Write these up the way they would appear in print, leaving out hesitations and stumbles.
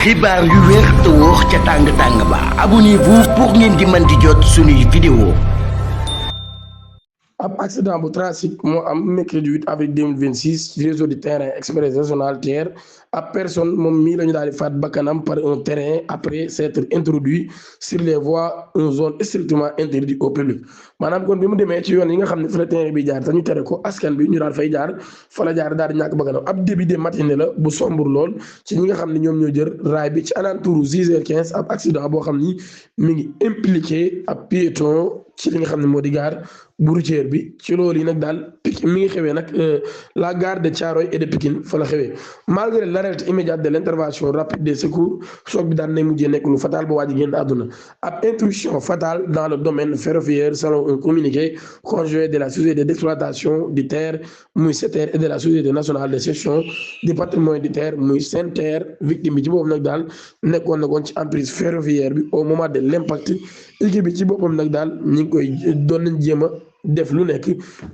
xibaar yu wér te wóor ca tàng tàng ba abonnez-vous pour ngeen di mën di jot suñuy vidéo. ab accident bu tragique moo am mercredi 8 avril 2026 ci réseau du terrain express régional TER ab personne moom mii la ñu daal di faat bakkanam par un terrain après s'être introduit sur les voies une zone strictement interdite au public maanaam kon bi mu demee ci yoon yi nga xam ne fa la terrain bi jaar te ñu tere ko askan bi ñu daal fay jaar fa la jaar daal di ñàkk bakkanam ab début de matinée la bu sombre lool ci ñi nga xam ne ñoom ñoo jël raay bi ci alentour 6h15 ab accident boo xam ni mi ngi impliqué ab piéton ci li nga xam ne moo di gaar bu routière bi ci loolu yi nag daal mi ngi xewee nag la gare de Thiaroye et de Pikine fa la xewee malgré l'alerte immédiate de l'intervention rapide des secours choc bi daan nay mujjee nekk lu fatal ba waa ji génn àdduna ab intrusion fatale dans le domaine ferroviaire selon un communiqué conjoint de la société d'exploitation du TER muy SETER et de la société nationale de gestion du patrimoine du TER muy SENTER victime bi ci boppam nag daal nekkoon na koon ci emprise ferroviaire bi au moment de l'impact équipe bi ci boppam nag daal ñi ngi koy doon nañ jéem a def lu nekk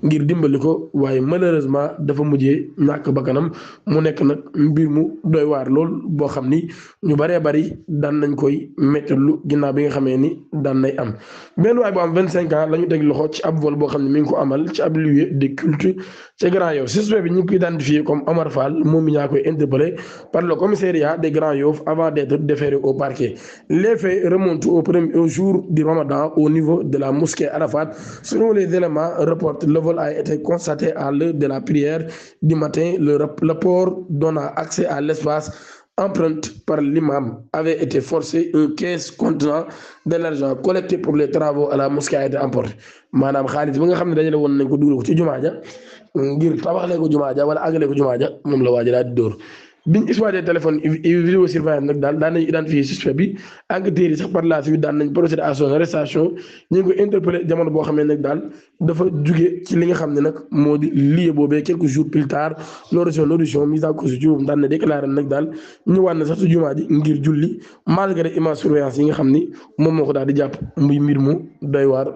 ngir dimbali ko waaye malheureusement dafa mujjee ñàkk bakkanam mu nekk nag mbir mu doy waar lool boo xam ni ñu baree bari daan nañ koy méttilu ginnaaw bi nga xamee ni daan nay am benn waay bu am 25 ans la ñu teg loxo ci ab vol boo xam ne mi ngi ko amal ci ab lieu de culte ca Grand Yoff suspect bi ñu ngi koy identifié comme Omar Fall moom mi ñaa koy interpellé par le commissariat de Grand Yoff avant d'être déféré au parquet. Les faits remontent au jour du Ramadan au niveau de la mosquée Arafat. Selon les éléments reportent, le vol a été constaté à l'heure de la prière du matin. Le port donnant accès à l'espace empreinte par l'imam avait été forcé. Une caisse contenant de l'argent collecté pour les travaux à la mosquée a été emporté maanaam xaalis bi nga xam ne dajale woon nañ ko dugal ko ci jumaa ja ngir tabaxlee ko jumaa ja wala àggalee ko jumaa ja moom la waaj daal di dóor biñ exploité téléphone vidéo surveillance nag daal daan nañu identifier suspect bi enquêteurs yi sax par la suite daan nañ procéder à son arrestation ñu ngi ko interpellé jamono boo xam ne nag daal dafa jugee ci li nga xam ne nag moo di lieu boobee quelques jours plus tard lors de son audition mise en cause ci boobu daan na déclaré nag daal ñëwaat na sax ci jumaa ji ngir julli malgré image surveillance yi nga xam ni moom moo ko daal di jàpp muy mbir mu doy waar.